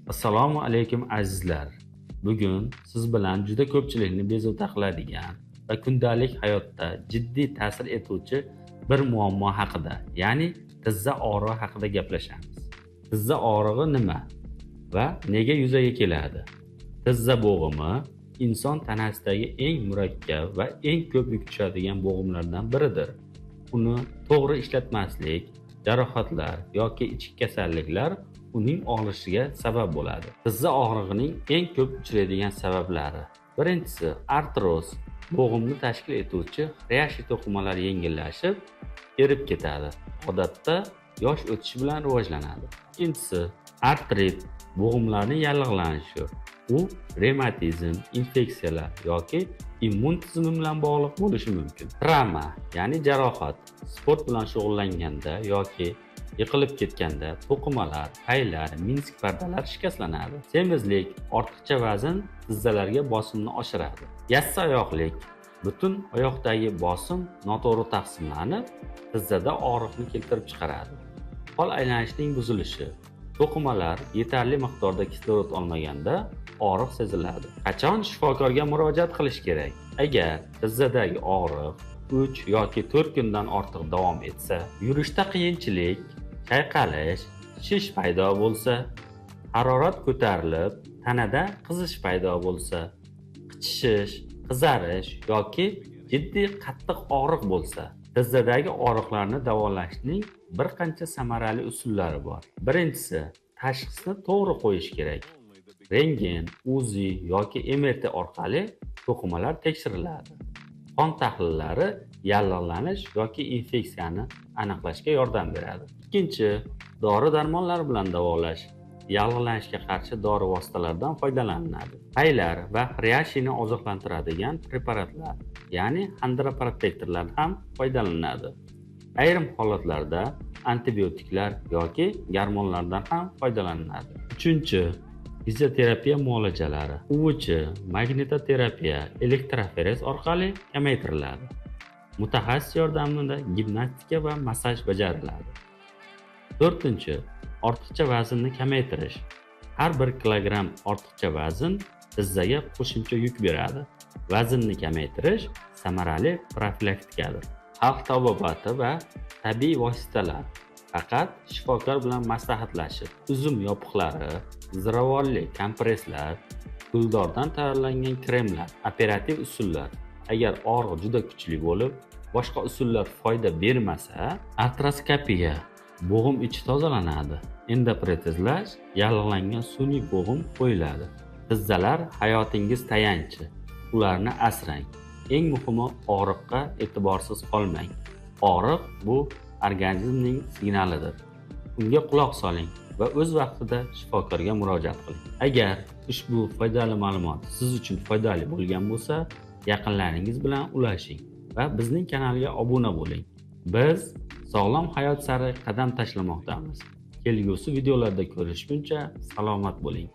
Assalomu alaykum, azizlar. Bugun siz bilan juda ko'pchilikni bezovta qiladigan va kundalik hayotda jiddiy ta'sir etuvchi bir muammo haqida, ya'ni tizza og'rig'i haqida gaplashamiz. Tizza og'rig'i nima va nega yuzaga keladi? Tizza bo'g'imi inson tanasidagi eng murakkab va eng ko'p yuk tushadigan bo'g'imlardan biridir. Uni to'g'ri ishlatmaslik, jarohatlar yoki ichki kasalliklar uning og'rishiga sabab bo'ladi. Tizza og'rig'ining eng ko'p uchraydigan sabablari: Birinchisi, artroz. Bo'g'imni tashkil etuvchi хрящи to'qimalari yengillashib, erib ketadi. Odatda yosh o'tishi bilan rivojlanadi. Ikkinchisi, artrit. Bo'g'imlarning yallig'lanishi. U revmatizm, infeksiyalar yoki immun tizimi bilan bog'liq bo'lishi mumkin. Travma, ya'ni jarohat. Sport bilan shug'ullanganda yoki yiqilib ketganda to'qimalar, paylar, menisk pardalar shikastlanadi. Semizlik, ortiqcha vazn tizzalarga bosimni oshiradi. Yassi oyoqlik. Butun oyoqdagi bosim noto'g'ri taqsimlanib, tizzada og'riqni keltirib chiqaradi. Qon aylanishining buzilishi. To'qimalar yetarli miqdorda kislorod olmaganda og'riq seziladi. Qachon shifokorga murojaat qilish kerak? Agar tizzadagi og'riq 3 yoki 4 kundan ortiq davom etsa, yurishda qiyinchilik, chayqalish, shish paydo bo'lsa, harorat ko'tarilib, tanada qizish paydo bo'lsa, qichishish, qizarish yoki jiddiy qattiq og'riq bo'lsa. Tizzadagi og'riqlarni davolashning bir qancha samarali usullari bor. Birinchisi, tashxisni to'g'ri qo'yish kerak. Rentgen, УЗИ yoki MRT orqali to'qimalar tekshiriladi. Qon tahlillari yallig'lanish yoki infeksiyani aniqlashga yordam beradi. Ikkinchi, dori darmonlar bilan davolash. Yallig'lanishga qarshi dori vositalaridan foydalaniladi. Paylar va хрящи ni oziqlantiradigan preparatlar, ya'ni xondroprotektorlar ham foydalaniladi. Ayrim holatlarda antibiotiklar yoki gormonlardan ham foydalaniladi. Uchinchi, fizioterapiya muolajalari. UVC, magnitoterapiya, elektroforez orqali kamaytiriladi. Mutaxassis yordamida gimnastika va massaj bajariladi. To'rtinchi, ortiqcha vaznni kamaytirish. Har bir kilogramm ortiqcha vazn tizzaga qo'shimcha yuk beradi. Vaznni kamaytirish samarali profilaktikadir. Xalq tabobati va tabiiy vositalar. Faqat shifokor bilan maslahatlashib: uzum yopiqlari, ziravorli kompresslar, guldordan tayyorlangan kremlar. Operativ usullar. Agar og'riq juda kuchli bo'lib, boshqa usullar foyda bermasa, artroskopiya, bo'g'im ichi tozalanadi, endoprotezlash, yallig'langan sun'iy bo'g'im qo'yiladi. Tizzalar hayotingiz tayanchi. Ularni asrang. Eng muhimi, og'riqqa e'tiborsiz qolmang. Og'riq bu organizmning signalidir. Unga quloq soling va o'z vaqtida shifokorga murojaat qiling. Agar ushbu foydali ma'lumot siz uchun foydali bo'lgan bo'lsa, yaqinlaringiz bilan ulashing va bizning kanalga obuna bo'ling. Biz sog'lom hayot sari qadam tashlamoqdamiz. Kelgusi videolarda ko'rishguncha salomat bo'ling.